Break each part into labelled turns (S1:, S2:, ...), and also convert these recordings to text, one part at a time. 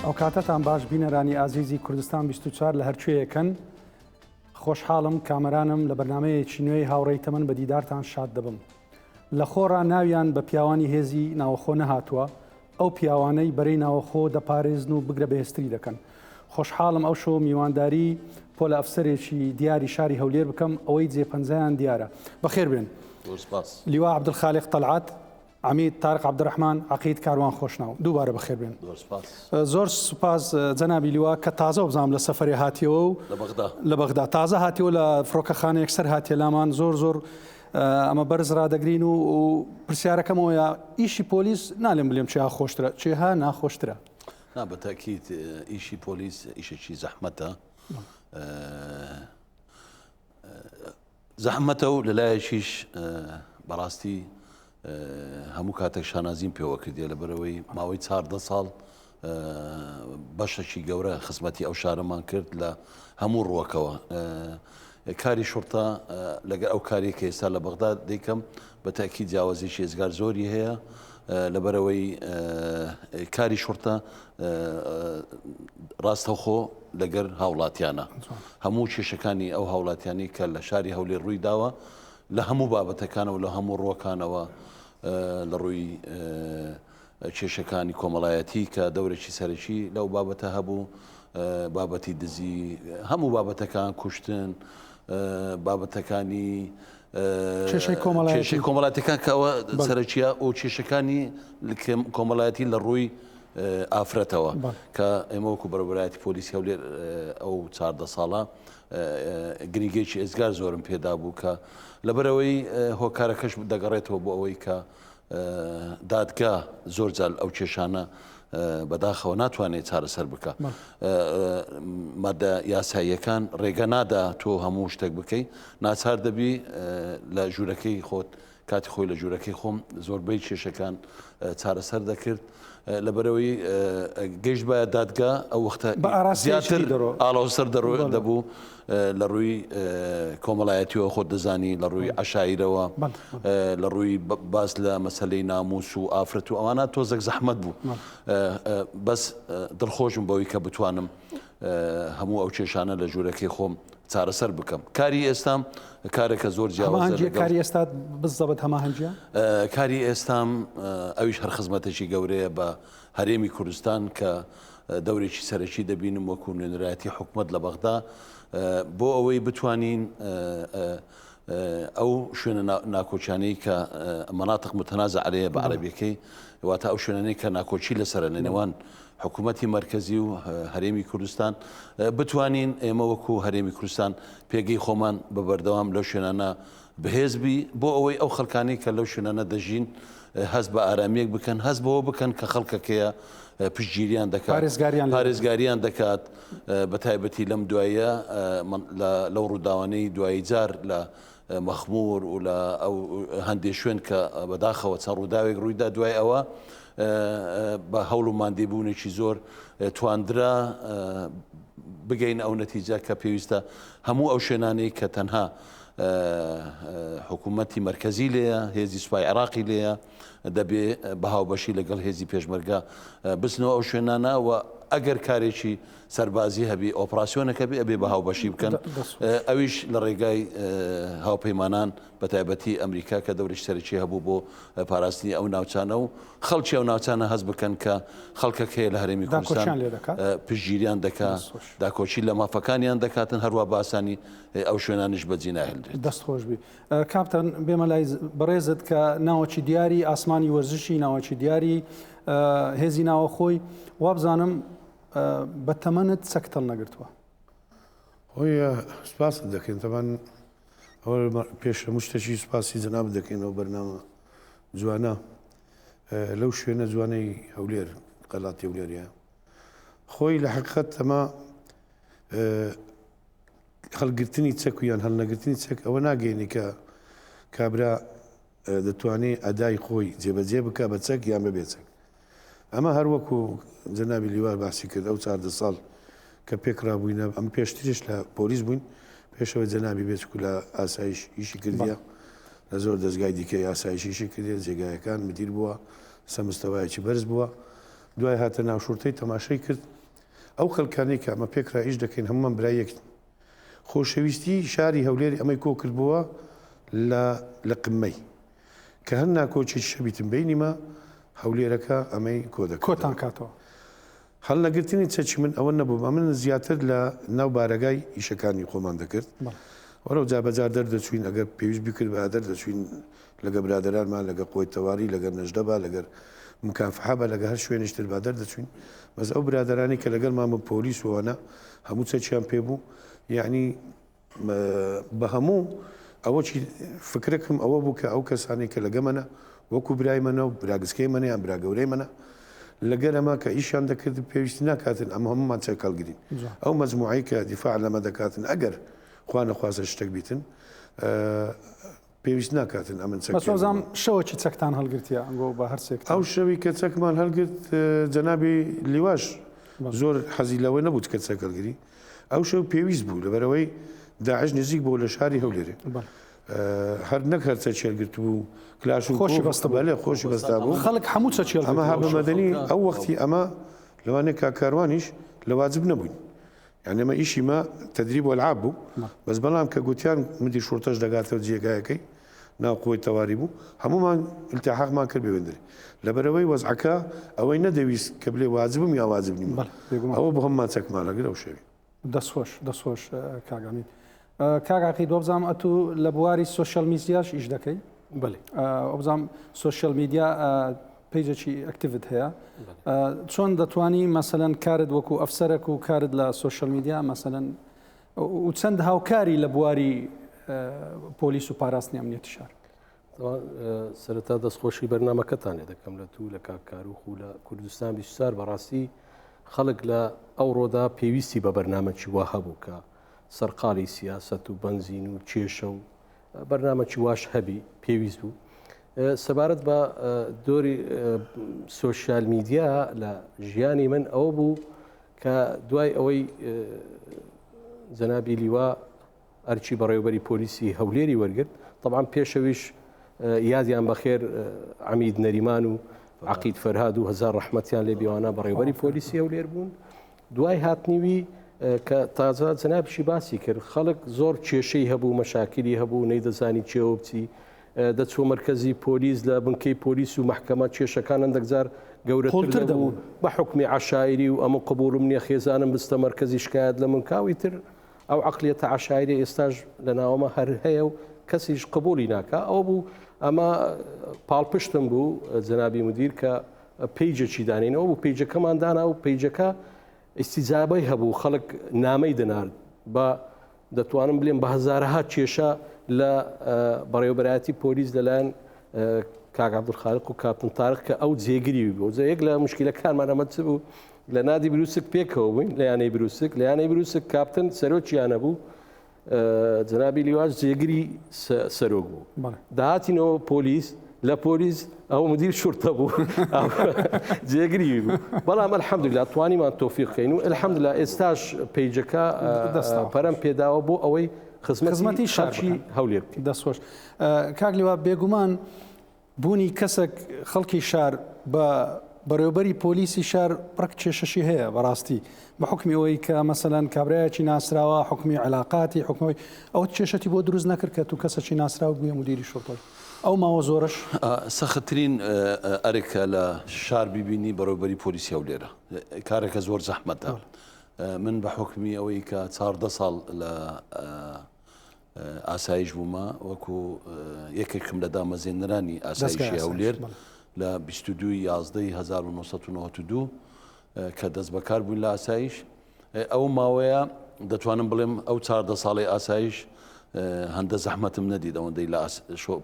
S1: ئەوکاتەتان باش بینەرانی ئازیزی کوردستان 24 لە هەرکوێیەکەن خۆشحاڵم کامەرانم لە بەرنمەیەکی نوێی هاوڕێی تەمەن بە دیدارتان شاد دەبم لە خۆڕا ناویان بە پیاوانی هێزی ناوەخۆ نەهاتووە، ئەو پیاوانەی بەرەی ناوەخۆ دەپارێزن و بگرە بەهێزتری دەکەن. خۆشحاڵم ئەوشەو میوانداری پۆلە ئەفسەرێکی دیاری شاری هەولێر بکەم، ئەوەی جێ پەنجەیان دیارە. بەخێر بێن.
S2: زۆر سپاس.
S1: لیوا عەبدولخالق تەلعەت، عەمید تارق عەبدولرەحمان، عەقید کاروان خۆشناو. دووبارە بەخێر بێن.
S2: زۆر سپاس.
S1: زۆر سوپاس جەنابی لیوا کە تازە وەبزانم لە سەفەرێ هاتیەوە و
S2: لە بەغدا.
S1: لە بەغدا تازە هاتیەوە لە فڕۆکەخانە یەکسەر هاتیە لامان زۆر زۆر ئەمە بەرز ڕادەگرین و پرسیارەکەم ئەوەیە ئیشی پۆلیس نالێم بلێم چێها خۆشترە چێها ناخۆشترە؟
S2: نا بە تاکید ئیشی پۆلیس ئیشێکی زەحمەتە زەحمەتە و لەلایەکیش بەڕاستی هەموو کاتێک شانازیم پێوە کردیە لەبەرەوەی ماوەی چاردە ساڵ بەشەکی گەورە خزمەتی ئەو شارەمان کرد لە هەموو ڕووەکەوە. کاری شوڕتە لەگەر ئەو کاری کە ئێستا لە بەغدا دەیکەم بە تاکی جیاوازیی ئێزگار زۆری هەیە لەبەرەوەی کاری شوڕتە ڕاستەوخۆ لەگەر هاوڵاتیانە هەموو کێشەکانی ئەو هاوڵاتیانی کە لە شاری هەولێر ڕووی داوە لە هەموو بابەتەکانەوە لە هەموو ڕووەکانەوە لە ڕووی کێشەکانی کۆمەڵایەتی کە دەورێکی سەرەکی لەو بابەتە هەبوو، بابەتی دزی، هەموو بابەتەکان، کوشتن، بابەتەکانی
S1: کێشەی کۆمەڵایەتی
S2: کۆمەڵاتەکان کە ئەوە سەرەکیە و کێشەکانی کۆمەڵایەتی لە ڕووی ئافرەتەوە کە ئێمە وەکو بەرەبەرایەتی پۆلیسی هەولێر ئەو چاردە ساڵە گرنگێکی ئێزگار زۆرم پێدا بوو کە لەبەرەوەی هۆکارەکەش دەگەڕێتەوە بۆ ئەوەی کە دادگا زۆر جار ئەو کێشانە بەداخەوە ناتوانێت چارەسەر بکە. مادە یاساییەکان ڕێگە نادا تۆ هەموو شتێک بکەی ناچار دەبی لە ژوورەکەی خۆت کاتی خۆی لە ژوورەکەی خۆم زۆربەی کێشەکان چارەسەر دەکرد لەبەرەوەی گەیشت بە دادگا ئەو وەختە زیاتر ئاڵۆزتر دەبوو لە ڕووی کۆمەڵایەتیەوە خۆت دەزانی لە ڕووی عشاعیرەوە لە ڕووی باس لە مەسلەی ناموس و ئافرەت و ئەوانە تۆزێک زەحمەت بوو بەس دڵخۆشم بەوەی کە بتوانم هەموو ئەو کێشانە لە ژوورەکەی خۆم چارەسەر بکەم کاری ئێستام کارێکە زۆر جیاوازە
S1: کاری ئێستا بزەبت هەماهەنگیە
S2: کاری ئێستام ئەویش هەر خزمەتێکی گەورەیە بە هەرێمی کوردستان کە دەورێکی سەرەکی دەبینم وەکو نوێنەرایەتی حکومەت لە بەغدا بۆ ئەوەی بتوانین ئەو شوێنە ناکۆکیانەی کە مناطق متنازع عليه بە عەرەبیەکەی واتە ئەو شوێنانەی کە ناکۆکی لەسەرە لە نێوان حکوومەتی مەرکەزی و هەرێمی کوردستان بتوانین ئێمە وەکو هەرێمی کوردستان پێگەی خۆمان بە بەردەوام لەو شوێنانە بەهێز بی بۆ ئەوەی ئەو خەڵکانەی کە لەو شوێنانە دەژین هەست بە ئارامییەک بکەن، هەست بەوە بکەن کە خەڵکەکەیە پشتگیریان دەکات،
S1: پارێزگاریان لێ دەکات.
S2: پارێزگاریان دەکات، بە تایبەتی لەم دواییە لەو ڕووداوانەی دوایی جار لە مەخموور و لە ئەو هەندێ شوێن کە بەداخەوە چەند ڕووداوێک ڕوویدا دوای ئەوە بە هەوڵ و ماندیبوونێکی زۆر تواندرا بگەین ئەو نەتیجە کە پێویستە هەموو ئەو شوێنانەی کە تەنها حکوومەتی مەرکەزی لێیە، هێزی سوپای عێراقی لێیە، دەبێ بە هاوبەشی لەگەڵ هێزی پێشمەرگە بچنەوە ئەو شوێنانە و ئەگەر کارێکی سەربازی هەبی ئۆپراسیۆنەکە بێ ئەبێ بە هاوبەشی بکەن ئەویش لە ڕێگای هاوپەیمانان بە تایبەتی ئەمریکا کە دەورێکی سەرەکی هەبوو بۆ پاراستنی ئەو ناوچانە و خەڵکی ئەو ناوچانە هەست بکەن کە خەڵکەک هەیە لە هەرێمی کوردستان پشتگیریان دەکا داکۆکی لە مافەکانیان دەکاتن هەروە باسانی ئەو شوێنانیش بەجی ناهێلرێت.
S1: دەست خۆش بی کاپتەن بێمە لای بەڕێزت کە ناوەکی دیاری ئاسمانی وەرزشی ناوەکی دیاری هێزی ناوەخۆی وابزانم بە تەمەنت چەکت هەڵنەگرتووە.
S3: خۆی سپاست دەکەین تەبان ئەوە پێش هەموو شتێکی سپاسی جەنابت دەکەین ئەو بەرنامە جوانە لەو شوێنە جوانەی هەولێر قەلاتی هەولێریە خۆی لە حقیقەت ئەمە هەڵگرتنی چەک و یان هەڵنەگرتنی چەک ئەوە ناگەینی کە کابرا دەتوانێ ئەدای خۆی جێبەجێ بکە بە چەک یان بەبێ چەک ئەمە هەر وەکو جەنابی لیوار باسی کرد ئەو 14 ساڵ کە پێکرا بووینە ئەم پێشتریش لە پۆلیس بووین پێشەوە جەنابی بێچکو لە ئاسایش ئیشی کردیە لە زۆر دەستگای دیکەی ئاسایش ئیشی کردیە جێگایەکان مدیر بووە سە مستەوایەکی بەرز بووە دوای هاتە ناو شورتەی تەماشای کرد. ئەو خەلکانەی کە ئەمە پێکرا ئیش دەکەین هەموومان برای یەکین. خۆشەویستی شاری هەولێر ئەمەی کۆ کردبۆوە لە لە قممەی. کە هەر ناکۆکیەکیش هەبیتن بەینیمە هەولێرەکە ئەمەی کۆ دەکردەوە.
S1: کۆتان کاتەوە.
S3: هەڵنەگرتنی چەکی من ئەوە نەبوو ئەمن زیاتر لە ناو بارەگای ئیشەکانی خۆمان دەکرد. وەرەو جار بەجار دەردەچوین ئەگەر پێویست بکردبا دەردەچوین لەگە برادەرانمان لەگە قوەی تەواری لەگەر نەژدە با لەگەر مکافحە با لەگە هەر شوێنیش تر با دەردەچوین بەس ئەو برادەرانی کە لەگەڵمان بوون پۆلیس و ئەوانە هەموو چەکیان پێ بوو یعنی بە هەموو ئەوەکی فکرەکم ئەوە بوو کە ئەو کەسانی کە لەگەمەنە وەکو برای منە و براگسکەی منە یان برا گەورەی منە لەگەر ئەمە کە ئیشیان دەکرد پێویستی ناکاتن ئەمە هەمومان چەک هەڵگرین ئەو مەجموعەی کە دیفاع لەمە دەکاتن ئەگەر خوا نەخوازە شتێک بیتن پێویست ناکاتن ئەمن چەک
S1: بەس وابزانم شەوەکی چەکتان هەڵگرتیە ئەنگۆ بە هەر سێکتان.
S3: ئەو شەوی کە چەکمان هەڵگرت جەنابی لیواش زۆر حەزی لەوە نەبوو کە چەک هەڵگری ئەو شەو پێویست بوو لەبەرئەوەی داعش نزیک بوو لە شاری هەولێرێ هەر نەک هەر چەکی هەڵگرتبوو کلاش و
S1: خۆشی بەستە
S3: بەلێ خۆشی بەستا بوو
S1: خەڵک هەموو چەکی
S3: ئەمە هە بە مەدەنی ئەو وەختی ئەمە لەوانەیە کاک کاروانیش لە واجب نەبووین یانی ئەمە ئیشی مە تدریب و العاب بوو بەس بەڵام کە گوتیان مدیر شورتەش دەگاتەوە جێگایەکەی ناو قوەی تەواری بوو هەموومان التحاقمان کرد بێوێندرێ لەبەرەوەی وەزعەکە ئەوەی نەدەویست کە بلێ واجبم یا واجب نیم ئەوە بۆ هەموومان چەکمان لەگر ئەو شەوی.
S1: دەستخۆش دەستخۆش کاک عەمید. کاک عەقید وابزانم ئەتوو لە بواری سۆشیال میدیاش ئیش دەکەی؟
S4: بەلی.
S1: وابزانم سۆشیال میدیا پەیجێکی active ت هەیە چۆن دەتوانی مەسەلەن کارت وەکو ئەفسەرەک و کارت لە سۆشیال میدیا مەسەلەن و چەند هاوکاری لە بواری پۆلیس و پاراستنی ئەمنیەتی شار؟
S4: سەرەتا دەستخۆشی بەرنامەکەتان لێ دەکەم لە تو لە کاک کاروخ و لە کوردستان 24 بەڕاستی خەڵک لە ئەوڕۆدا پێویستی بە بەرنامەکی وا هەبوو کە سەرقاڵی سیاسەت و بەنزین و کێشە و بەرنامەکی واش هەبی پێویست بوو سەبارەت بە دۆری سۆشیال میدیا لە ژیانی من ئەوە بوو کە دوای ئەوەی جەنابی لیوا ئەرکی بەڕێوبەری پۆلیسی هەولێری وەرگرت طبعا پێشەویش یادیان بەخێر عمید نەریمان و عقید فەرهاد و هەزار ڕەحمەتیان لێ بیوانە بەڕێوبەری پۆلیسی هەولێر بوون دوای هاتنی وی کە تازە جەنابیشی باسی کرد خەڵک زۆر کێشەی هەبوو مەشاکلی هەبوو نەیدەزانی چێوە بچی دەچوە مەرکەزی پۆلیس لە بنکەی پۆلیس و مەحکەمە کێشەکان هەندێک جار گەورەتر دەبوو بە حکمی عشایری و ئەمە قبوڵم نییە خێزانم بستە مەرکەزی شکایەت لە من کاوی تر ئەو عقلیەتە عشایری ئێستاش لە ناوەمە هەر هەیە و کەسیش قبولی ناکا ئەوە بوو ئەمە پاڵپشتم بوو جەنابی مدیر کە پەیجێکی دانینەوە بوو پەیجەکەمان دانا و پەیجەکە ئیستیجابەی هەبوو خەڵک نامەی دەنارد بە دەتوانم بلێم بە هەزارەها کێشە لە بەڕێوەبەرایەتی پۆلیس لەلایەن کاک عەبدولخالق و کاپتن تارق کە ئەو جێگری بوو جا یەک لە مشکلەکانمان ئەمە چ بوو لە نادی بروسک پێکەوە بووین لە یانەی بروسک لە یانەی بروسک کاپتن سەرۆکیانە بوو جەنابی لیواش جێگری سەرۆک بوو داهاتینەوە پۆلیس لە پۆلیس ئەو مدیر شورتە بوو جێگری بوو بەڵام الحەمدلله توانیمان تۆفیقین و الحەمدلله ئێستاش پەیجەکە پەرم پێداوە بۆ ئەوەی خزمەتی شارچی هەولێر
S1: دەستخۆش کاک لیوا بێگومان بوونی کەسەک خەڵکی شار بە بەڕێوبەری پۆلیسی شار ڕەک کێشەشی هەیە بەڕاستی بە حوکمی ئەوەی کە مەسەلەن کابرایەکی ناسراوە حوکمی علاقاتی حوکمەوەی ئەوە کێشەتی بۆ دروست نەکرد کە تو کەسەکی ناسراو بوویە مدیری شوڕتەی ئەو ماوە زۆرەش؟
S2: سەختترین ئەرک کە لە شار بیبینی بەڕێوبەری پۆلیسی هەولێرە کارێکە زۆر زەحمەتە من بە حوکمی ئەوەی کە 14 ساڵ لە ئاسایش بوومە وەکو یەکێکم لە دامەزێنەرانی ئاسایشی هەولێر لە 22 یازدەی 1992 کە دەست بەکار بووین لە ئاسایش ئەو ماوەیە دەتوانم بڵێم ئەو چاردە ساڵی ئاسایش هەندە زەحمەتم نەدیت ئەوەندەی لە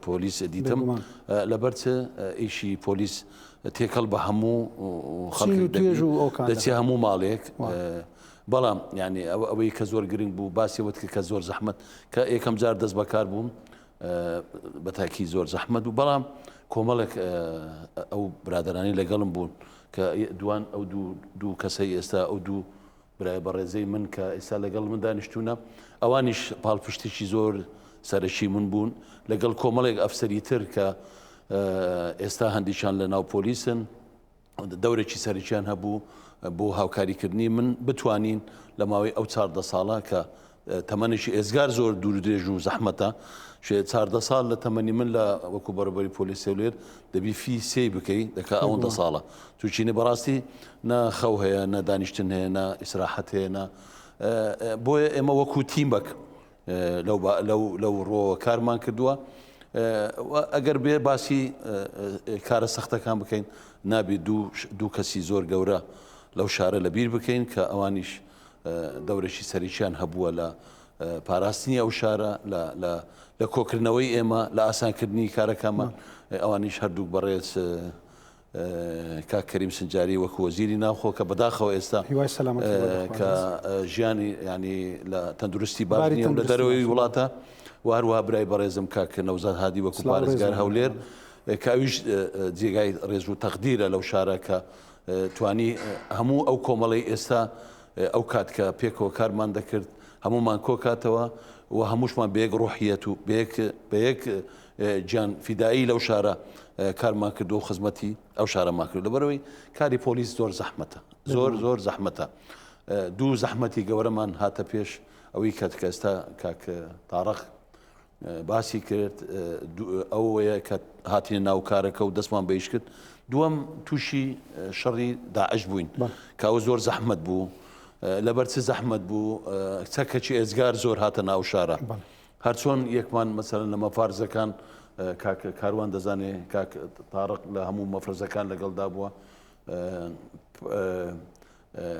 S2: پۆلیس دیتم لەبەر چ ئیشی پۆلیس تێکەڵ بە هەموو خەڵکی دەچێ هەموو ماڵێک بەڵام یانی ئەوە ئەوەی کە زۆر گرنگ بوو باسی وت کە زۆر زەحمەت کە یەکەم جار دەست بەکار بووم بە تاکی زۆر زەحمەت بوو بەڵام کۆمەڵێک ئەو برادرانی لەگەڵم بوون کە دوان ئەو دوو کەسەی ئێستا ئەو دوو برای بەڕێزەی من کە ئێستا لەگەڵ من دانیشتونە ئەوانیش پاڵپشتێکی زۆر سەرەکی من بوون لەگەڵ کۆمەڵێک ئەفسەری تر کە ئێستا هەندیشان لە ناو پۆلیسن. دەورێکی سەرەکیان هەبوو بۆ هاوکاریکردنی من بتوانین لە ماوەی ئەو 14 ساڵە کە تەمەنێکی ئێزگار زۆر دوور درێژ و زەحمەتە شێ 14 ساڵ لە تەمەنی من لە وەکو بەڕێوەبەری پۆلیس هەولێر دەبی فی سێی بکەی دەکا ئەوەندە ساڵە توچینە بەڕاستی نە خەو هەیە نە دانیشتن هەیە نە ئیسراحەت هەیە نە بۆیە ئێمە وەکو تیمەک لەو لەو لەو ڕۆوە کارمان کردووە ئەگەر بێ باسی کارە سەختەکان بکەین نابێت دوو کەسی زۆر گەورە لەو شارە لەبیر بکەین کە ئەوانیش دەورێکی سەرەکیان هەبووە لە پاراستنی ئەو شارە لە کۆکردنەوەی ئێمە لە ئاسانکردنی کارەکەمان ئەوانیش هەردووک بەڕێز کاک کەریم سنجاری وەکو وەزیری ناوخۆ کە بەداخەوە ئێستا
S1: هیوای سەلامەتی بۆ دەخوازم.
S2: کە ژیانی ینی لە تەندروستی باش نییە و لە دەرەوەی وڵاتە و هەروەها برای بەڕێزم کاک نەوزاد هادی وەکو پارێزگار هەولێر کە ئەویش جێگای ڕێز و تەقدیرە لەو شارە کە توانی هەموو ئەو کۆمەڵەی ئێستا ئەو کات کە پێکەوە کارمان دەکرد هەمومان کۆکاتەوە و هەمووشمان بەیەک ڕۆحیەت و بەیەک بەیەک گیان فیدایی لەو شارە کارمان کردو و خزمەتی ئەو شارەمان کرد لەبەرەوەی کاری پۆلیس زۆر زەحمەتە زۆر زۆر زەحمەتە دوو زەحمەتی گەورەمان هاتە پێش ئەوەی کە کە ئێستا کاک تارەخ باسی کرد ئەوەیە کە هاتینە ناو کارەکە و دەستمان بەیش کرد دووەم تووشی شەڕی داعش بووین کە ئەوە زۆر زەحمەت بوو لەبەر چ زەحمەت بوو چەکەکی ئێجگار زۆر هاتە ناو شارە هەرچۆن یەکمان مەسەلەن لە مەفارزەکان کاک کاروان دەزانێ کاک تارق لە هەموو مەفرەزەکان لەگەڵدا بووە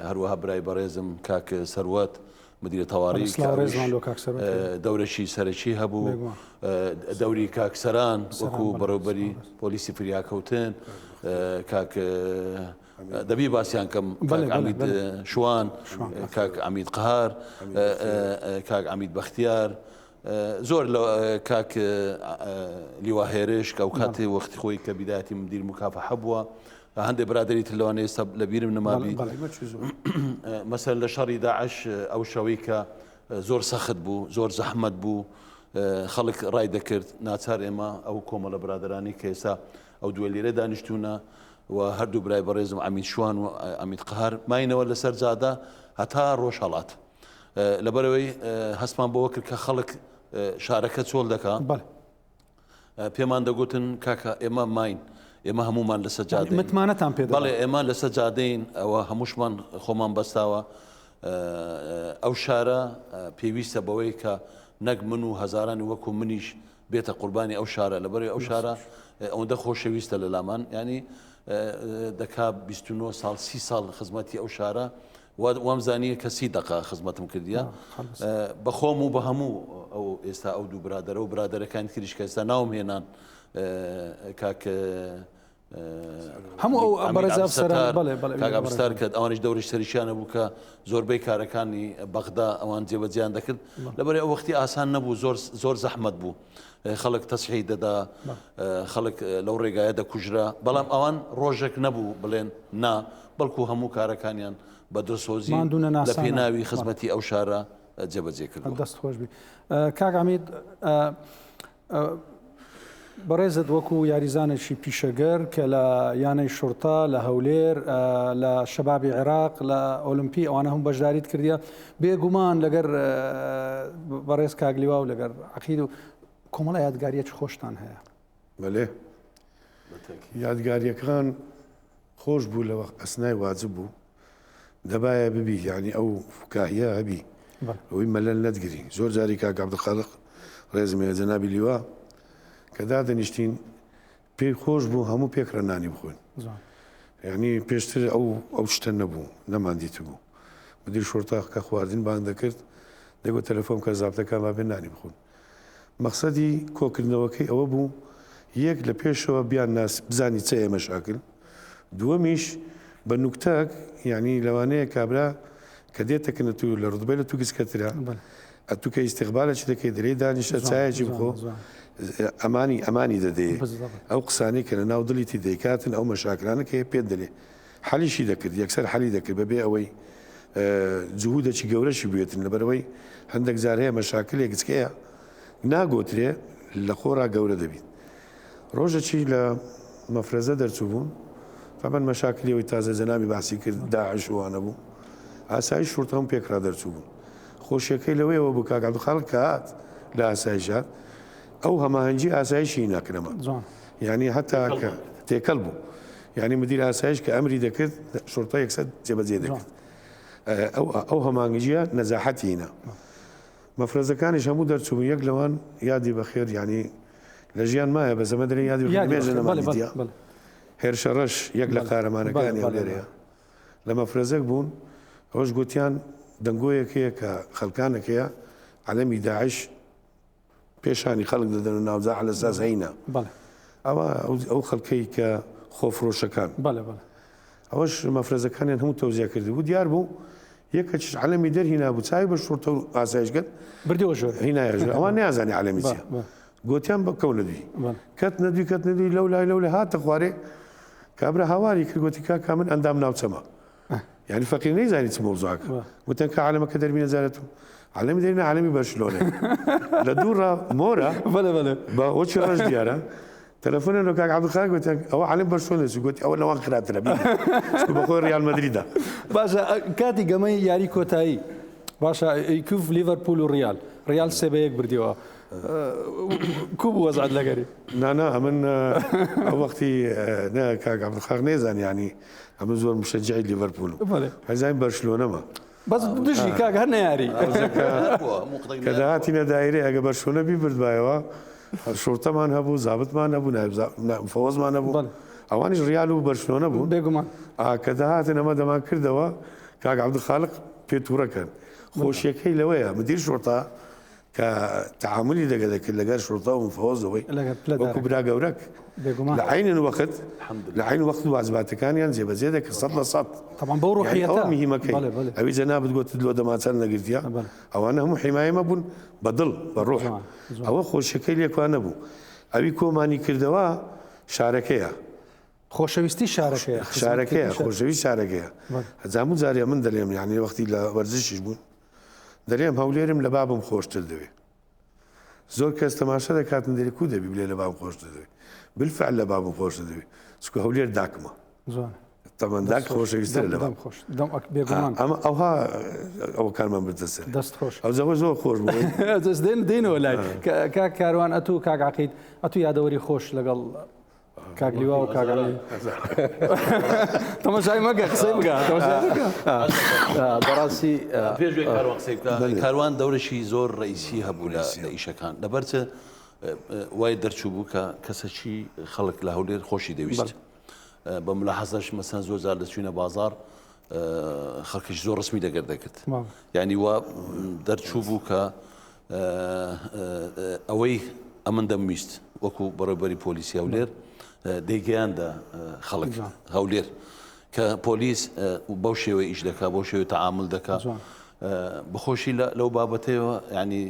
S2: هەروەها برای بەڕێزم کاک سەروەت مدیر تەواری دەورەشی سەرەکی هەبوو دەوری کاک سەران وەکو بەڕێوبەری پۆلیسی فریاکەوتن کاک دەبی باسیان کەم کاک عەمید شوان کاک عەمید قەهار کاک عەمید بەختیار زۆر لە کاک لیوا هێرش کە ئەو کاتی وەختی خۆی کە بیدایەتی مدیر مکافحە بووە هەندێک برادری تر لەوانەیە ئێستا لە بیرم نەمابی مەسەر لە شەڕی داعش ئەو شەوەی کە زۆر سەخت بوو زۆر زەحمەت بوو خەڵک ڕای دەکرد ناچار ئێمە ئەو کۆمەڵە برادرانی کە ئێستا ئەو دووە لێرە دانیشتوونە و هەردوو برای بەڕێزم عەمید شوان و عەمید قەهار ماینەوە لەسەر جادە هەتا ڕۆژهەڵات لەبەرەوەی هەستمان بەوە کرد کە خەڵک شارەکە چۆل دەکا پێمان دەگوتن کاکە ئێمە ماین ئێمە هەمومان لەسەر جادە
S1: متمانەتان پێ
S2: بەڵێ ئێمە لەسەر جادەین ئەوە هەمووشمان خۆمان بەستاوە ئەو شارە پێویستە بەوەی کە نەک من و هەزارانی وەکو منیش بێتە قوربانی ئەو شارە لەبەرەوەی ئەو شارە ئەوەندە خۆشەویستە لە لامان ینی دەکا 29 ساڵ سی ساڵ خزمەتی ئەو شارە وام زانیە کە سی دقە خزمەتم کردیە بەخۆم و بە هەموو ئەو ئێستا ئەو دوو برادەرە و برادەرەکانی تریش کە ئێستا ناوم هێنان کاک
S1: هەموو ئەو بەڕێز ئەفسەران بەڵێ بەڵێ
S2: کاک ئەفسەر کە ئەوانیش دەوری سەرشیانە بوو کە زۆربەی کارەکانی بەغدا ئەوان جێبەجێیان دەکرد لەبەر ئەو وەختی ئاسان نەبوو زۆر زۆر زەحمەت بوو خەڵک تەسحی دەدا خەڵک لەو ڕێگایە دەکوژرا بەڵام ئەوان ڕۆژێک نەبوو بڵێن نا بەڵکو هەموو کارەکانیان بە دڵسۆزی لە پێناوی خزمەتی ئەو شارە جێبەجێ کردووە.
S1: دەست خۆش بی کاک عەمید بەڕێزت وەکو یاریزانێکی پیشەگەر کە لە یانەی شوڕتە لە هەولێر لە شەبابی عێراق لە ئۆلمپی ئەوانە هەم بەشداریت کردیە بێگومان لەگەر بەڕێز کاگلیوا و لەگەر عقید و کۆمەڵە یادگاریەکی خۆشتان هەیە.
S3: بەلێ یادگاریەکان خۆش بوو لە وەخت ئەسنای واجب بوو دەبایە ببی یانی ئەو فکاهیە هەبی ئەوەی مەلەل نەتگری زۆر جاری کاک عەبدولخالق ڕێزم هەیە جەنابی لیوا کە دادەنیشتین پێی خۆش بوو هەموو پێکرە نانی بخۆین یعنی پێشتر ئەو ئەو شتە نەبوو نەماندیتبوو مدیر شۆرتاق کە خواردن بانگ دەکرد دەگوت تەلەفۆن کە زابتەکان با بێن نانی بخۆن مەقسەدی کۆکردنەوەکەی ئەوە بوو یەک لە پێشەوە بیان ناس بزانی چە ئێمە شاکل دووەمیش بە نوکتەک یعنی لەوانەیە کابرا کە دێتە کنە تو لە ڕوتبەی لە تو گچکەترە ئەتو کە ئیستیقبالەکی دەکەی دەرێی دانیشە چایەکی بخۆ ئەمانی ئەمانی دەدەیە ئەو قسانەی کە لە ناو دڵیتی دەیکاتن ئەو مەشاکلانە کە پێت دەلێ حەلیشی دەکرد یەکسەر حەلی دەکرد بەبێ ئەوەی جهودەکی گەورەشی بوێتن لەبەرئەوەی هەندێک جار هەیە مەشاکلێک گچکەیە ناگۆترێ لە خۆڕا گەورە دەبیت ڕۆژەکی لە مەفرەزە دەرچوو بووم. تەبەن مەشاکلی ئەوەی تازە جەنابی باسی کرد داعش و وانە بوو. ئاسایش شورتە هەموو پێکڕا دەرچوو بوون. خۆشیەکەی لەوەیەوە بوو کاک عەبدولخالق کە هات لە ئاسایش هات ئەو هەماهەنگی ئاسایشی ناکرەمە. یعنی هەتا کە تێکەڵ بوو. یعنی مدیر ئاسایش کە ئەمری دەکرد شورتە یەکسەر جێبەجێ دەکرد. ئەو ئەو هەماهەنگییە نەزاحەتی هینا. مەفرەزەکانیش هەموو دەرچوون یەک لەوان یادی بەخێر یعنی لە ژیان مایە بەس ئەمە دەرێن یادی بەخێر مێژە نەمانی دیە هێرشە ڕەش یەک لە قارەمانەکانی هەولێرەیە لە مەفرەزەک بوون ئەوەش گوتیان دەنگۆیەک هەیە کە خەڵکانێک هەیە عەلەمی داعش پێشانی خەڵک دەدەن و ناوجا عەلە ساز هەینە ئەوە ئەو خەڵکەی کە خۆفرۆشەکان ئەوەش مەفرەزەکانیان هەموو تەوزیع کردبوو دیار بوو یەکەکیش عەلەمی دەرهینابوو چاوی بە شوڕتە و ئاسایش گرت
S1: بردیەوە ژۆرێ
S3: هینایە ژۆرێ ئەوان نەیانزانی عەلەمی چیە گۆتیان بە کەونە دوی کەت نەدوی کەت نەدوی لەو لای لەو لای هاتە خوارێ کابرا هاواری کرد گۆتی کاکا من ئەندام ناوچەمە یعنی فەقیر نەیزانی چ مەوزوعەکە گوتیان کە عەلەمەکە دەربینە جارێت و عەلەمی دەرینە عەلەمی بەرشلۆنە لە دوو ڕا مۆرە
S1: بەڵێ بەڵێ
S3: بە وەچی ڕەش دیارە تەلەفۆنیان لۆ کاک عەبدولخالق گوتیان ئەوە عەلەم بەرشلۆنە چوو گوتی ئەوە لەوان خراپترە بیبە چونکە بەخۆی ڕیال مەدریدە.
S1: باشە کاتی گەمەی یاری کۆتایی باشە ئیکوف لیڤەرپول و ڕیال ڕیال سێ بە یەک بردیەوە کو بوو وەزعت لەگەری؟
S3: نانا ئەمن ئەو وەختی نە کاک عەبدولخالق نەیزانی یانی ئەمن زۆر مشەجعی لیڤەرپولم ئەزانی بەرشلۆنەمە.
S1: بەس دژی کاک هەر نەیاری.
S3: کە دەهاتینە دایرەی ئەگە بەرشلۆنە بیبردبایەوە شوڕتەمان هەبوو زابتمان هەبوو مفەوەزمان هەبوو ئەوانیش ڕیال و بەرشلۆنە بوون
S1: بێگومان
S3: کە دەهاتن ئەمە دەمان کردەوە کاک عەبدولخالق پێ تووڕەکەن خۆشیەکەی لەوەیە مدیر شوڕتە کە تەعامولی دەگە دەکرد لەگەر شوڕتە و مفەوەزەوەی وەکو برا گەورەک لە عەینن وەخت لە عەین وەخت واجباتەکانیان جێبەجێ دەکرد 100%.
S1: طبعا بەو
S3: ڕوحیەتە ئەوە مهمەکەی ئەوی جەنابت گوتت لۆ دەماچەند نەگرتیە ئەوانە هەموو حیمایە مەبوون بە دڵ بە ڕوح ئەوە خۆشیەکەی لێکوا نەبوو ئەوی کۆمانی کردەوە شارەکەیە
S1: خۆشەویستی شارەکەیە
S3: شارەکەیە خۆشەویست شارەکەیە هەزامو جارێ من دەلێم یعنی وەختی لە وەرزشیش بوون دەلێم هەولێرم لە بابم خۆشتر دەوێ زۆر کەس تەماشا دەکاتن دەرێ کو دەبی بلێ لە بابم خۆشتر دەوێ بالفعل لە بابم خۆشتر دەوێ چونکە هەولێر داکمە تەمەن داک خۆشەویستترە لە بابم
S1: خۆش دەم ئەک بێگومان
S3: ئەمە ئەوها ئەوەکانمان بردە سەر
S1: دەست خۆش
S3: ئەو زەوە زۆر خۆش بوو
S1: دەست دێن دێنەوە لای کاک کاروان ئەتوو کاک عەقید ئەتوو یادەوەری خۆش لەگەڵ کاک لیوا و کاک عەلی تەماشای مەکە قسەی بکە تەماشای مەکە
S4: بەڕاستی
S2: پێش بێ کاروان قسەی بکە کاروان دەورێکی زۆر ڕئیسی هەبوو لە ئیشەکان لەبەر چ وای دەرچوو بوو کە کەسەکی خەڵک لە هەولێر خۆشی دەویست بە ملاحەزەش مەسەن زۆر جار دەچوینە بازاڕ خەڵکیش زۆر ڕسمی دەگەر دەکرد یعنی وا دەرچوو بوو کە ئەوەی ئەمن دەمویست وەکو بەڕێوبەری پۆلیسی هەولێر دەیگەیاندە خەڵک هەولێر کە پۆلیس بەو شێوەی ئیش دەکا بۆ شێوەی تەعامل دەکا بەخۆشی لەو بابەتەیەوە ینی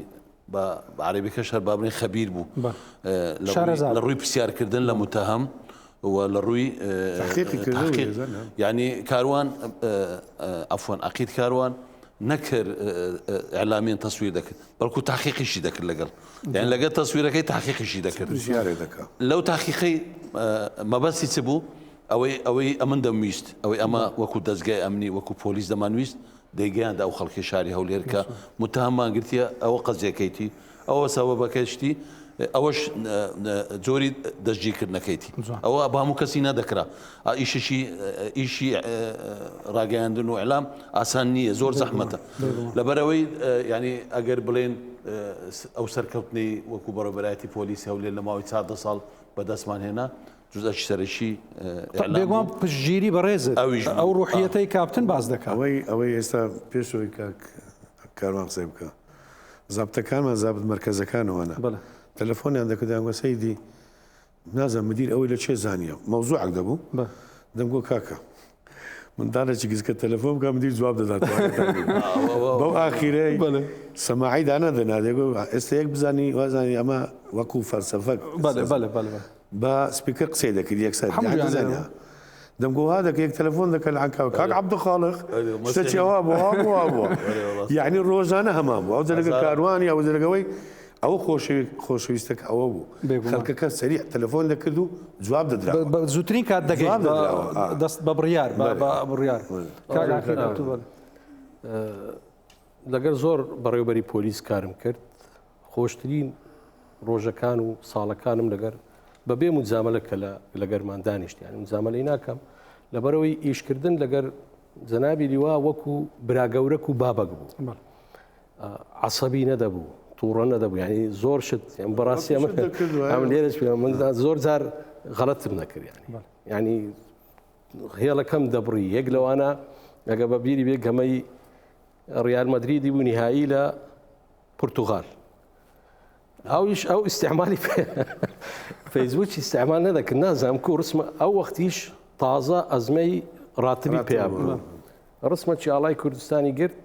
S2: بە عەرەبیەکەش هەر با بڵێین خەبیر بوو لە ڕووی پرسیارکردن لە متهم و لە ڕووی تحقیق یعنی کاروان عفوا عقید کاروان نەکرد ئەلامیان تەسویر دەکرد بەڵکو تاقیقیشی دەکرد لەگەڵ یان لەگەڵ تەسویرەکەی تاقیقیشی دەکرد لەو تاقیقی مەبەستی چ بوو ئەوەی ئەوەی ئەمن دەمویست ئەوەی ئەمە وەکو دەستگای ئەمنی وەکو پۆلیس دەمانویست دەیگەیاندە ئەو خەڵکەی شاری هەولێر کە متهەممان گرتیە ئەوە قەزیەکەیتی ئەوە سەوەبەکەشتی ئەوەش جۆری دەستگیرکردنەکەیتی ئەوە بە هەموو کەسی نەدەکرا ئیششی ئیشی ڕاگەیاندن و ئەلام ئاسان نییە زۆر زەحمەتە لەبەرەوەی ینی ئەگەر بڵێن ئەو سەرکەوتنی وەکو بەڕێوەبەرایەتی پۆلیس هەولێر لە ماوەی 14 ساڵ بەدەستمان هێنا جزئێکی سەرەکی ئیعلام
S1: بێگومان
S2: بوو.
S1: پشتگیری بەڕێزت
S2: ئەویش
S1: ئەو
S2: بوو.
S1: ڕوحیەتەی کاپتن باس دەکات.
S3: ئەوەی ئەوەی ئێستا پێش ئەوەی کاک کاروان قسەی بکا زابتەکانمان زابت مەرکەزەکان ئەوانە
S1: بەڵێ.
S3: تەلەفۆنیان دەکرد دەیانگوت سەیدی نازانم مدیر ئەوەی لە کێ زانیە مەوزوعەک دەبوو
S1: بەڵێ.
S3: دەمگۆ کاکە منداڵێکی گزکە تەلەفۆن بکا مدیر جواب دەداتەوە بەو ئاخیرەی
S1: بەڵێ.
S3: سەماعی دانەدەنا دەیگۆ ئێستا یەک بزانی وازانی ئەمە وەکوو فەلسەفە
S1: بەڵێ بەڵێ بەڵێ بەڵێ.
S3: بە سپیکەر قسەی دەکرد یەکسەر
S1: هەموو
S3: یانی
S1: جارێ.
S3: زانیا دەمگۆ ها دەکە یەک تەلەفۆن دەکە لە عەنکاوە کاک عەبدولخاڵق شتەکی ئەوها بوو ئەوها بوو ئەوها بووە یعنی ڕۆژانە هەمان بوو ئەو جەلەکە کاروانی ئەو جەلەکەوەی ئەوە خۆشەوی خۆشەویستەکە ئەوە بوو خەڵکەکە سەریع تەلەفۆن دەکرد و جواب دەدراوە.
S1: بە زووترین کات دەگەیشت
S3: جواب
S1: بە
S3: دەدراوە، ئا.
S1: دەست بە بڕیار بە
S3: بەلێ.
S1: بە بڕیار. کاک
S3: بەلێ.
S1: عەقید ئەتوو بەلێ.
S4: لەگەر زۆر بەڕێوبەری پۆلیس کارم کرد خۆشترین ڕۆژەکان و ساڵەکانم لەگەر بەبێ مجاملە کە لە لەگەرمان دانیشت یانی مجاملەی ناکەم لەبەرەوەی ئیشکردن لەگەر جەنابی لیوا وەکو براگەورەک و بابەک بوو
S1: بەڵێ.
S4: عەسەبی نەدەبوو تووڕە نەدەبوو یعنی زۆر شت یان بەڕاستی ئەمە ئەم لێرەش پێ من زۆر جار غەڵەتم نەکرد یعنی یعنی هێڵەکەم دەبڕی یەک لەوانە ئەگە بە بیری بێ گەمەی ڕیال مەدریدی بوو نهایی لە پرتوغال ئەویش ئەو ئیسیعمالی فەیسبوکی ئیسیعمال نەدەکرد نازانم کو ڕسمە ئەو وەختیش تازە ئەزمەی ڕاتبی پیا بوو ڕسمەکی ئاڵای کوردستانی گرت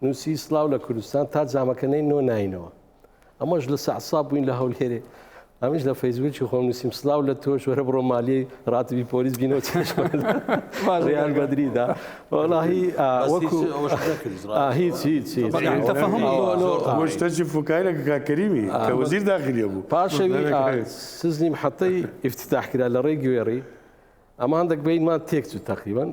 S4: نووسی سڵاو لە کوردستان تا جامەکە نەینەوە ناینەوە ئەمەش لە سەعسا بووین لە هەولێرێ ئەمیش لە فەیسبووکی خۆم نووسیم سلااو لە تۆش وەرە بڕۆ مالی ڕاتبی پۆلیس بینەوە ڕیال مەدریدا وەڵاهی وەکو هیچ هیچ هیچ
S3: شتەکی فوکایلە کاک کەریمی کە وەزیر داخلیە بوو
S4: پاشەوی سزنی محەتەی ئیفتتاح کرا لە ڕێی گوێڕی ئەمان هەندێک بینمان تێکچوو تقریبا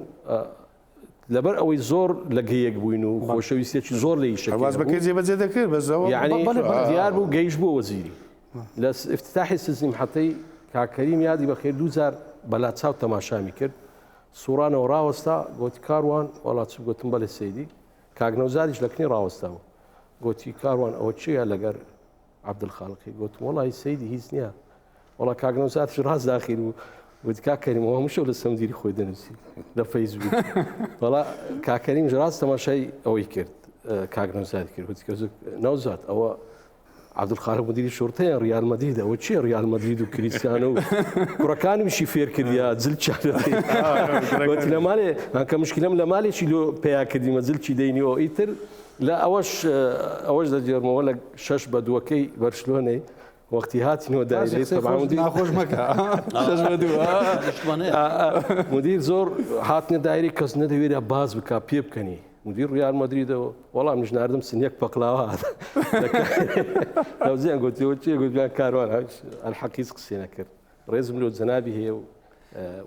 S4: لەبەر ئەوەی زۆر لەگە یەک بووین و خۆشەویستێکی زۆر لە ئیشەکەی
S3: واز بەکەی جێبەجێ دەکرد بەس ئەوە
S4: یعنی دیار بوو گەیشت بۆ وەزیری لە افتتاحی سزنی محەتەی کاک کەریم یادی بەخێر دوو جار بەلا چاو تەماشامی کرد سوڕانەوە ڕاوەستا گۆتی کاروان وەڵا چ گوتم بەلێ سەیدی کاک نەوزادیش لە کنی ڕاوەستا بوو گۆتی کاروان ئەوە چییە لەگەر عەبدولخالقی گوتم وەڵی سەیدی هیچ نییە وەڵا کاک نەوزادش ڕاست داخیل بوو گوتی کاک کەریم ئەوە هەموو شەو لە سەمدیری خۆی دەنووسی لە فەیسبوک وەڵا کاک کەریمش ڕاست تەماشای ئەوەی کرد کاک نەوزاد کرد گوتی نەوزاد ئەوە عەبدولخالق مدیری شورتەیە ڕیال مەدرید ئەوە چییە ڕیال مەدرید و کریستیانۆ و کوڕەکانیشی فێر کردیا جل گوتی لە مالێ کە مشکلەم لە مالێکی لۆ پیا کردیمە جلکی دەینیەوە ئیتر لە ئەوەش ئەوەش دەگێڕمەوە لە شەش بە دووەکەی بەرشلۆنەی وەختی هاتینەوە دایرەی تەبعا مدیر
S1: ناخۆش مەکە شەش بە دوو
S4: مدیر زۆر هاتنە دایرەی کەس نەدەوێرا باز بکا پێ بکەنی مدیر ڕیال مەدریدەوە وەڵام منیش ناردم سنیەک پەقلاوە هات لەوزیان گوتیەوە چیە گوتیان کاروان ئەلحەق هیچ قسەی نەکرد ڕێزم لۆ جەنابی هەیە و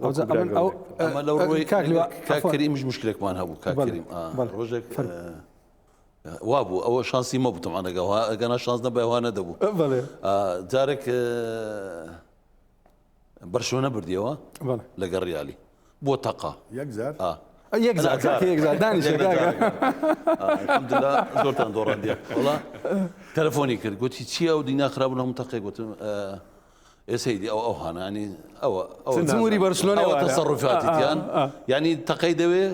S1: ئەوجا ئەمن ئەو
S2: ئەمە لەو ڕووی
S1: کاک لوا
S2: کاک
S1: عەفوەن.
S2: کەریمیش مشکلێکمان هەبوو کاک
S1: بەڵێ،
S2: کەریم ئا،
S1: بەڵێ.
S2: ڕۆژێک
S1: فەرموو.
S2: وا بوو ئەوە شانسی مەبوو تەبعەن ئەگە وا ئەگەنا شانس نەبایە وا نەدەبوو
S1: بەڵێ.
S2: جارێک بەرشۆنە بردیەوە
S1: بەڵێ.
S2: لەگەڵ ڕیالی بۆ تەقە
S3: یەک جار
S2: ئا.
S1: یەک جار کاکە یەک جار دانیشە کاکە
S2: الحمدلله زۆرتان دۆڕاندیە وەڵا تەلەفۆنی کرد گوتی چییە ئەو دینا خراپ لە هەموو تەقێ گوتم ئێ سەیدی ئەو ئەو هانا ینی ئەوە ئەوە
S1: جمهوری بەرشلۆنە
S2: ئەوە
S1: وانە.
S2: تەسەڕوفاتی تیان ینی تەقەی دەوێ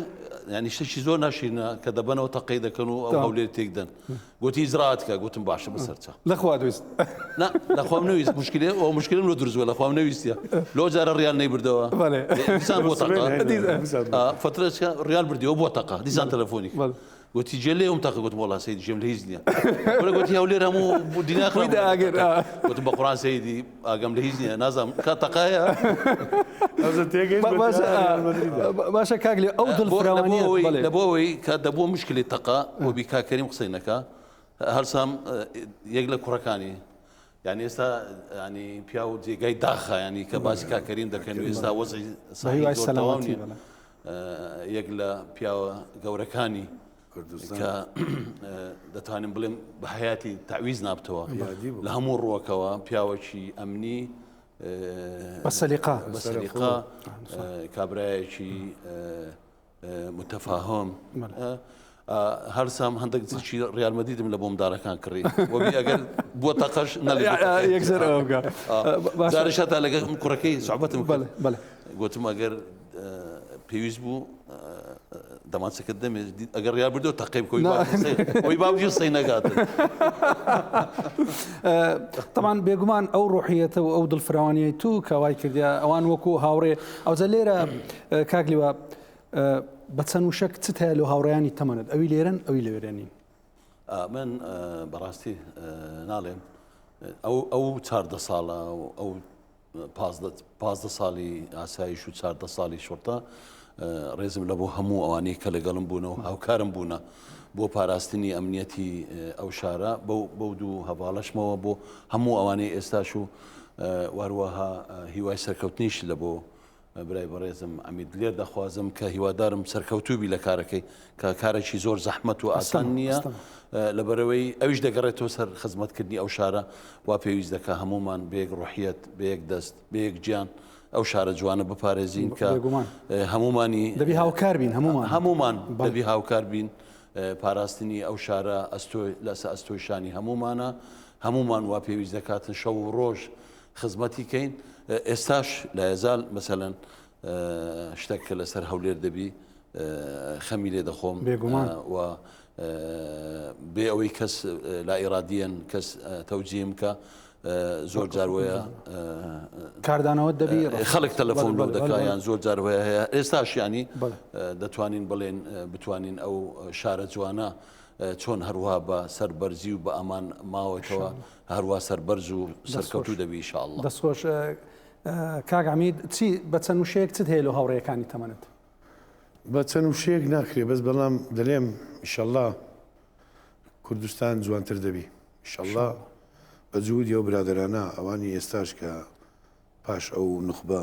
S2: ینی شتێکی زۆر ناشیرنە کە دەبەنەوە تەقەی دەکەن و ئەو هەولێر تێک دەن گوتی ئیجرائات کە گوتم باشە بەسەر چاو
S1: لە خوا دویست
S2: نا لە خوام نەویست مشکلێ ئەو مشکلم لۆ دروست بووە لە خوام نەویستیە لۆ جارە ڕیال نەیبردەوە
S1: بەڵێ.
S2: دیسان بۆ تەقە فەترە ڕیال بردیەوە بۆ تەقە دیسان تەلەفۆنی کرد.
S1: بەڵێ.
S2: گوتی جێ لێ ئەم تەقە گوتم وەڵا سەیدی جێم لە هیچ نییە وەرە گوتی هەولێر هەموو دینا خراپ
S1: خۆی دا ئاگر، ئا.
S2: گوتم بە قورئان سەیدی ئاگام لە هیچ نییە نازانم کا تەقایە
S3: ئەوجا تێگەیشت بە
S1: باشە
S3: ریال مەدریدە.
S1: باشە کاک لێ ئەو دڵفراوانیە بەڵێ.
S2: لە بۆ ئەوەی کە دەبووە مشکلی تەقە بۆ بی کاک کەریم قسەی نەکا هەرسام یەک لە کوڕەکانی یعنی ئێستا ینی پیاو جێگای داخە ینی کە باسی کاک کەریم دەکەن و ئێستا وەزعی
S1: بە هیوای
S2: سەحی زۆر تەواو
S1: سەلامەتی
S2: نییە.
S1: بەڵێ.
S2: یەک لە پیاوە گەورەکانی کە دەتوانم بڵێم بە حیاتی تەعویز نابتەوە لە هەموو ڕووەکەوە پیاوەکی ئەمنی
S1: بە سەلیقە
S2: بە سەلیقە کابرایەکی متفاهم هەرسام هەندێک جلکی ڕیال مەدریدم لە بۆمدارەکان کڕی وەبی ئەگەر بووە تەقەش نەڵێ
S1: یەکسەر ئەوە بکە. باشە.
S2: جارش هەتا لەگەڵ کوڕەکەی سوعبەتم کرد.
S1: بەڵێ، بەڵێ.
S2: گوتم ئەگەر پێویست بوو دەمانچەکەت دەمێ ئەگەر ڕیال بردەوە تەقەی بکەوی ئەوی باوکی قسەی نەکاتن.
S1: تەمان بێگومان ئەو ڕۆحیەتە و ئەو دڵفراوانیەی تو کە وای کردیا ئەوان وەکو هاوڕێ ئەوجا لێرە کاک لیوا بە چەند وشەک چت هەیە لۆ هاوڕێیانی تەمەنت ئەوی لێرەن ئەوی لەوێرە نین؟
S2: من بەڕاستی ناڵێم ئەو ئەو چاردە ساڵە و ئەو 15 ساڵی ئاسایش و چاردە ساڵی شورتە. ڕێزم لە بۆ هەموو ئەوانەی کە لەگەڵم بوونە و هاوکارم بوونە بۆ پاراستنی ئەمنیەتی ئەو شارە بەو دوو هەڤاڵەشمەوە بۆ هەموو ئەوانەی ئێستاش و واروەها هیوای سەرکەوتنیش لە بۆ برای بەڕێزم عەمید دلێر دەخوازم کە هیوادارم سەرکەوتوو بی لە کارەکەی کە کارێکی زۆر زەحمەت و ئاسان نییە لەبەرەوەی ئەویش دەگەڕێتەوە سەر خزمەتکردنی ئەو شارە وا پێویست دەکا هەمومان بەیەک ڕوحیەت بەیەک دەست بەیەک گیان ئەو شارە جوانە بپارێزین کە هەمومانی
S1: دەبی هاوکار بین هەمومان
S2: هەمومان دەبی هاوکار بین پاراستنی ئەو شارە ئەستۆی لەسە ئەستۆی شانی هەمومانە هەمومان وا پێویست دەکاتن شەو و ڕۆژ خزمەتی کەین ئێستاش لایەزال مەسەلەن شتێک کە لەسەر هەولێر دەبی خەمی لێ دەخۆم
S1: بێگومان
S2: و بێ ئەوەی کەس لا ئیرادیەن کەس تەوجیم کە زۆر جار وەیە
S1: کاردانەوە دەبی
S2: خەڵک تەلەفۆن بۆ دەکا یان زۆر جار وەیە هەیە ئێستاش ینی دەتوانین بڵێن بتوانین ئەو شارە جوانە چۆن هەروها بە سەربەرزی و بە ئەمان ماوەتەوە هەروا سەربەرز و سەرکەوتوو دەبی ان شاء اللە.
S1: دەست خۆش کاک عەمید چی بە چەند وشەیەک چت هەیە لۆ هاوڕێیەکانی تەمەنت؟
S3: بە چەند وشەیەک ناکرێ بەس بەڵام دەلێم ئیشەڵا کوردستان جوانتر دەبی ئیشەڵا بە جهودی ئەو برادەرانە ئەوانی ئێستاش کە پاش ئەو نوخبە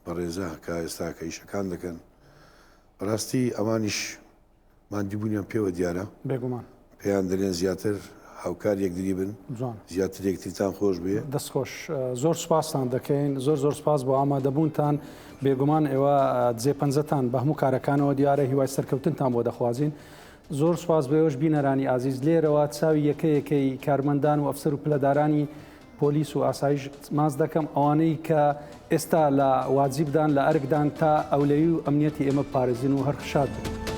S3: بەڕێزە کە ئێستا کە ئیشەکان دەکەن بەڕاستی ئەوانیش ماندیبوونیان پێوە دیارە.
S1: بێگومان.
S3: پێیان دەلێن زیاتر هاوکار یەکدری بن.
S1: جوان.
S3: زیاتر یەکتریتان خۆش بوێ.
S1: دەست خۆش. زۆر سوپاستان دەکەین. زۆر زۆر سوپاس بۆ ئامادەبوونتان. بێگومان ئێوە جێ پەنجەتان بە هەموو کارەکانەوە دیارە. هیوای سەرکەوتنتان بۆ دەخوازین. زۆر سوپاس بۆ ئێوەش بینەرانی ئازیز. لێرەوە چاوی یەکە یەکەی کارمەندان و ئەفسەر و پلەدارانی پۆلیس و ئاسایش ماچ دەکەم ئەوانەی کە ئێستا لە واجبدان لە ئەرکدان تا ئەولەوی و ئەمنیەتی ئێمە بپارێزن و هەر شاد بن.